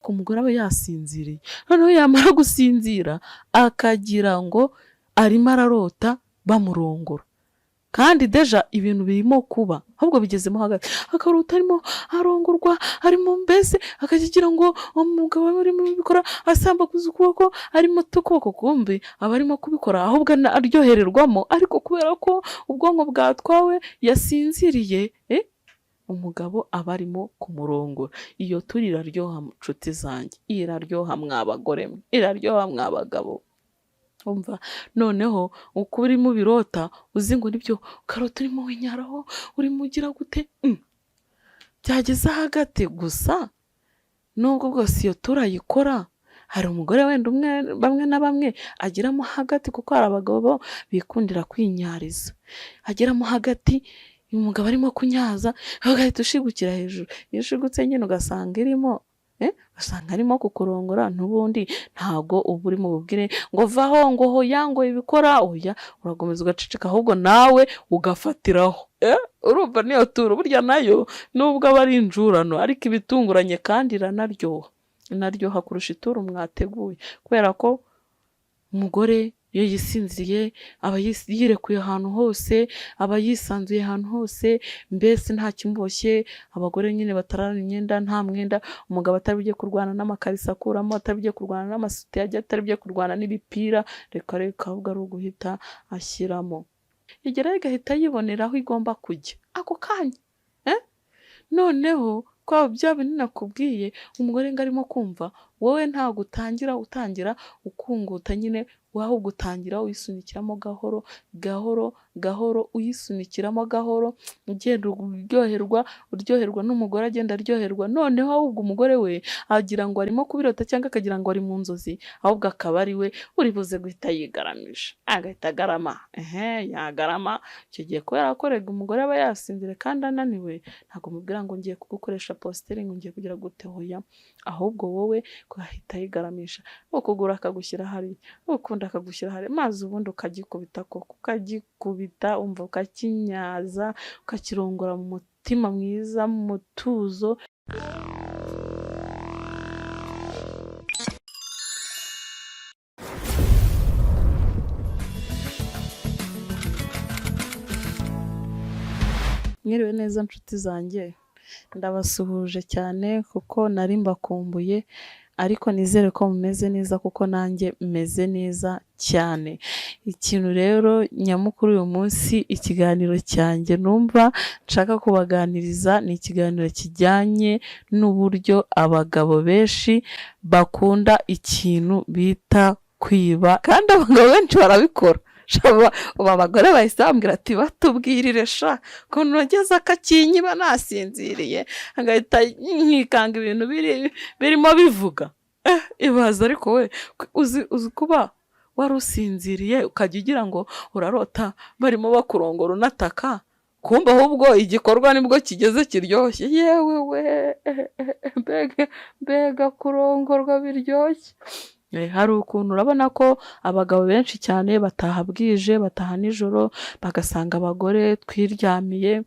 ko umugore aba yasinziriye, noneho yamara gusinzira akagira ngo arimo ararota bamurongora, kandi déjà ibintu birimo kuba, ahubwo bigezemo hagati, akarota arimo arongorwa, arimo mbese akagira ngo umugabo we arimo kubikora asambaguza ukuboko, arimo ukuboko, kumbi aba arimo kubikora ahubwo aryohererwamo, ariko kubera ko ubwonko bwatwawe yasinziriye, umugabo aba arimo kumurongora. Iyo turi iraryoha nshuti zanjye, iraryoha mwa bagore mwe, iraryoha mwa bagabo. Umva noneho uko urimo ubirota uzi ngo nibyo, ukarota urimo winyaraho, urimo ugira gute, byageze hagati gusa nubwo bwose iyo turayikora, hari umugore wenda umwe bamwe na bamwe ageramo hagati, kuko hari abagabo bikundira kwinyariza, ageramo hagati umugabo arimo kunyaza ugahita ushigukira hejuru, iyo ushigutse nyine ugasanga irimo ugasanga arimo kukurongora, n'ubundi ntago uba uri bubwire ngo vaho, ngo hoya, ngo ibikora, oya, urakomeza ugaceceka, ahubwo nawe ugafatiraho. Urumva niyo turo burya nayo nubwo aba ari injurano, ariko iba itunguranye kandi iranaryoha, inaryoha kurusha ituro mwateguye, kubera ko umugore iyo yisinziriye aba yirekuye ahantu hose, aba yisanzuye ahantu hose, mbese nta kimuboshye. Abagore nyine batararana imyenda, nta mwenda, umugabo atari bujye kurwana n'amakariso akuramo, atari bujye kurwana n'amasutiye ajya, atari bujye kurwana n'ibipira, reka reka, ahubwo ari uguhita ashyiramo, igerayo igahita yibonera aho igomba kujya ako kanya. Noneho kwa bya bindi nakubwiye, umugore ngo arimo kumva wowe ntabwo utangira utangira ukunguta nyine, ahubwo utangira uyisunikiramo gahoro gahoro gahoro, uyisunikiramo gahoro, ugenda uryoherwa, uryoherwa n'umugore agenda aryoherwa, noneho ahubwo umugore we agira ngo arimo kubirota cyangwa akagira ngo ari mu nzozi, ahubwo akaba ari we uri buze guhita yigaramisha, agahita agarama, ehe yagarama. Icyo gihe kubera ko rega umugore aba yasinziriye kandi ananiwe, ntabwo umubwira ngo ngiye kugukoresha posture, ngo ngiye kugira gute, hoya, ahubwo wowe ahita yigaramisha, ukuguru akagushyira hariya, ukundi akagushyira hariya, maze ubundi ukagikubita koko, ukagikubita, umva ukakinyaza, ukakirongora mu mutima mwiza, mu mutuzo. Mwiriwe neza nshuti zanjye, ndabasuhuje cyane kuko nari mbakumbuye, ariko nizere ko mumeze neza kuko nanjye meze neza cyane. Ikintu rero nyamukuru uyu munsi, ikiganiro cyanjye numva nshaka kubaganiriza ni ikiganiro kijyanye n'uburyo abagabo benshi bakunda ikintu bita kwiba, kandi abagabo benshi barabikora. Ubu abagore bahise bambwira ati batubwirire sha, ukuntu nageze akakinyiba nasinziriye, agahita nkikanga ibintu birimo bivuga. Ibaza ariko we, uzi kuba wari usinziriye ukajya ugira ngo urarota barimo bakurongora unataka, kumva ahubwo igikorwa nibwo kigeze kiryoshye. Yewe we, mbega kurongorwa biryoshye. Hari ukuntu urabona ko abagabo benshi cyane bataha bwije, bataha nijoro, bagasanga abagore twiryamiye,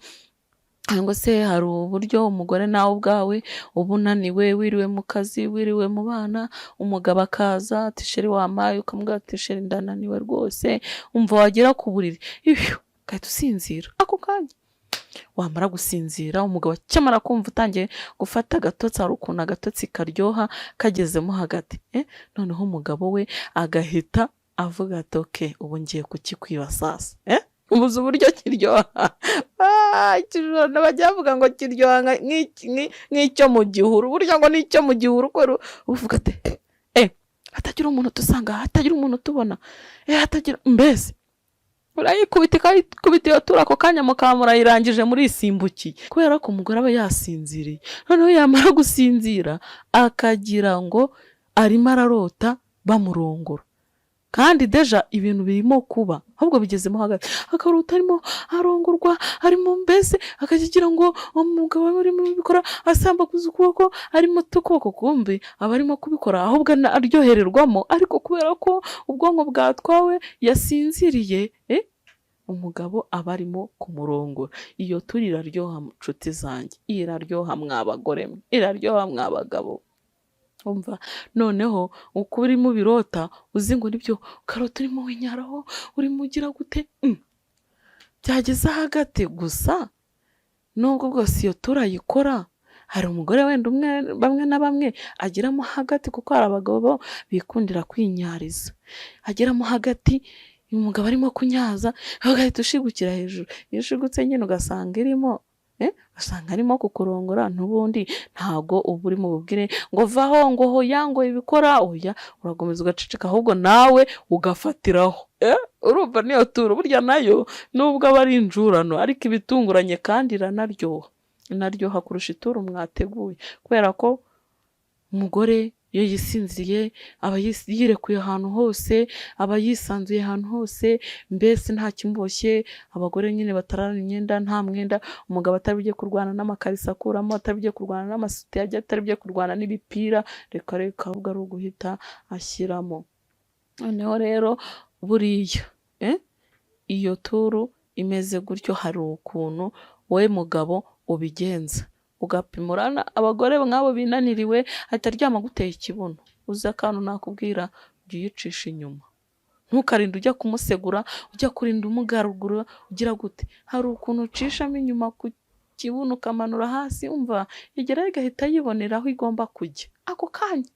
cyangwa se hari uburyo umugore nawe ubwawe uba unaniwe, wiriwe mu kazi, wiriwe mu bana, umugabo akaza ati chéri wampaye, ukamubwira ati chéri ndananiwe rwose, umva wagera ku buriri ugahita usinzira ako kanya. Wamara gusinzira, umugabo akimara kumva utangiye gufata agatotsi, hari ukuntu agatotsi karyoha kagezemo hagati, noneho umugabo we agahita avuga ati okay, ubu ngiye kukikwiba sasa, ubuze uburyo kiryoha. Ikijana bajya bavuga ngo kiryoha nk'icyo mu gihuru, burya ngo n'icyo mu gihuru, kubera uvuga ati hatagira umuntu udusanga, hatagira umuntu utubona, hatagira, mbese urayikubita ikayikubita iyo turo, ako kanya mukaba murayirangije murisimbukiye, kubera ko umugore aba yasinziriye, noneho yamara gusinzira akagira ngo arimo ararota bamurongora, kandi déjà ibintu birimo kuba, ahubwo bigezemo hagati, akarota arimo arongorwa, arimo mbese akagira ngo umugabo we arimo kubikora asambaguza ukuboko, arimo ukuboko, kumbi aba arimo kubikora ahubwo aryohererwamo, ariko kubera ko ubwonko bwatwawe yasinziriye, umugabo aba arimo kumurongora. Iyo turi iraryoha nshuti zanjye, iraryoha mwa bagore mwe, iraryoha mwa bagabo. Umva, noneho uko urimo ubirota uzi ngo nibyo, ukarota urimo winyaraho, urimo ugira gute, byageze hagati gusa. Nubwo bwose iyo turayikora, hari umugore wenda umwe, bamwe na bamwe ageramo hagati, kuko hari abagabo bikundira kwinyariza, ageramo hagati umugabo arimo kunyaza, agahita ushigukira hejuru. Iyo ushigutse nyine ugasanga irimo, ugasanga arimo kukurongora, n'ubundi ntago uba uri mu bubwire ngo vaho, ngo hoya, ngo ibikora, oya, urakomeza ugaceceka, ahubwo nawe ugafatiraho. Urumva niyo turo burya nayo nubwo aba ari injurano, ariko iba itunguranye kandi iranaryoha, inaryoha kurusha ituro mwateguye, kubera ko umugore iyo yisinziriye aba yirekuye ahantu hose, aba yisanzuye ahantu hose, mbese nta kimuboshye. Abagore nyine batararana imyenda, nta mwenda, umugabo atari bujye kurwana n'amakariso akuramo, atari bujye kurwana n'amasutiye, atari bujye kurwana n'ibipira, reka reka, ahubwo ari uguhita ashyiramo. Noneho rero buriya iyo turu imeze gutyo, hari ukuntu wowe mugabo ubigenza ugapimurana. Abagore nk'abo binaniriwe, ahita aryama aguteye ikibuno. Uzi akantu nakubwira? Jya uyicisha inyuma, ntukarinde ujya kumusegura, ujya kurinda umugarugura ugira gute. Hari ukuntu ucishamo inyuma ku kibuno ukamanura hasi, umva, igerayo igahita yibonera aho igomba kujya ako kanya.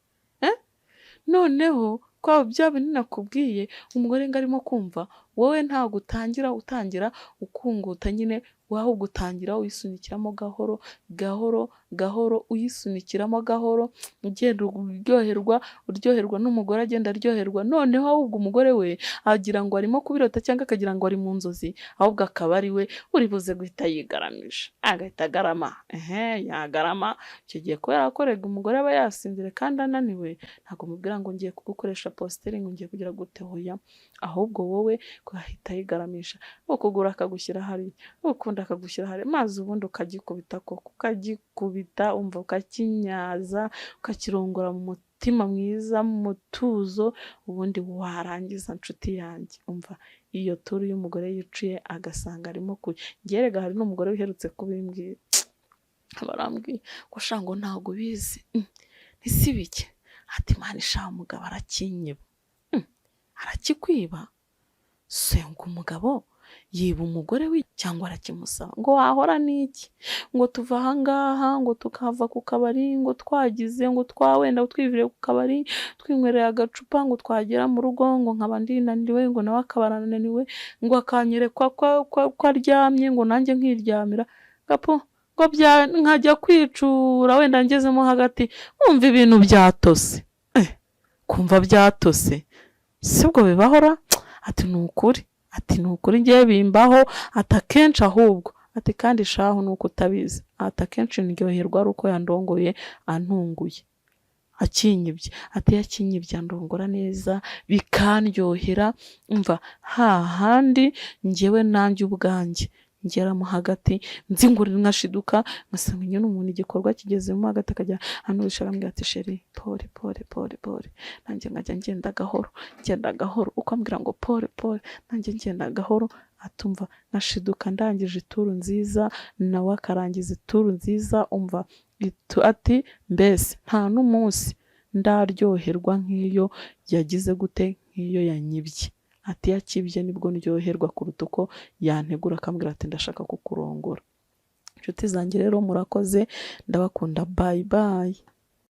Noneho kwa bya bindi nakubwiye, umugore ngo arimo kumva, wowe ntabwo utangira utangira ukunguta nyine, ahubwo utangira uyisunikiramo gahoro gahoro gahoro, uyisunikiramo gahoro, ugenda uryoherwa, uryoherwa n'umugore agenda aryoherwa. Noneho ahubwo umugore we agira ngo arimo kubirota cyangwa akagira ngo ari mu nzozi, ahubwo akaba ari we uri buze guhita yigaramisha, agahita agarama. Ehe, yagarama icyo gihe, kubera ko rega umugore aba yasinziriye kandi ananiwe, ntabwo mubwira ngo ngiye kugukoresha posture, ngo ngiye kugira gute, hoya, ahubwo wowe ahita yigaramisha, ukuguru akagushyira hariya, ukundi akagushyira hariya, maze ubundi ukagikubita koko, ukagikubita, umva, ukakinyaza, ukakirongora mu mutima mwiza, mu mutuzo, ubundi warangiza, nshuti yanjye, umva, iyo turu y'umugore yiciye agasanga arimo kurya. Njye erega hari n'umugore uherutse kubimbwira, barambwiye ngo sha, ngo ntabwo ubizi, ntisi bike, ati Imana isha, umugabo arakinyiba. Arakikwiba se? Ngo umugabo yiba umugore we cyangwa arakimusaba? Ngo wahora n'iki? Ngo tuva ahangaha, ngo tukava ku kabari, ngo twagize, ngo twawenda twiviriye ku kabari twinywereye agacupa, ngo twagera mu rugo, ngo nkaba ndinaniwe, ngo nawe akaba arananiwe, ngo akanyerekwa ko aryamye, ngo nanjye nkiryamira gapo, ngo nkajya kwicura wenda ngezemo hagati nkumva ibintu byatose, kumva byatose, sibwo bibahora? Ati ni ukuri, ati ni ukuri, ngewe bimbaho, ati akenshi ahubwo, ati kandi shahu ni uko utabizi, ati akenshi ndyoherwa ari uko yandongoye antunguye akinyibye, ati iyo akinyibye andongora neza bikandyohera, umva, hahandi njyewe nanjye ubwanjye ngeramo hagati nzi ngo nkashiduka ngasanga nyine umuntu igikorwa kigezemo hagati, akajya anurisha arambwira ati chérie, pole pole pole pole, nanjye nkajya ngenda gahoro, ngenda gahoro, uko ambwira ngo pole pole nanjye ngenda gahoro, atumva nkashiduka ndangije ituru nziza, nawe akarangiza ituru nziza, umva, ati mbese nta n'umunsi ndaryoherwa nk'iyo yagize gute, nk'iyo yanyibye, ati iyo akibye nibwo ndyoherwa kuruta uko yantegura akambwira ati ndashaka kukurongora. Inshuti zanjye rero murakoze, ndabakunda, bye bye.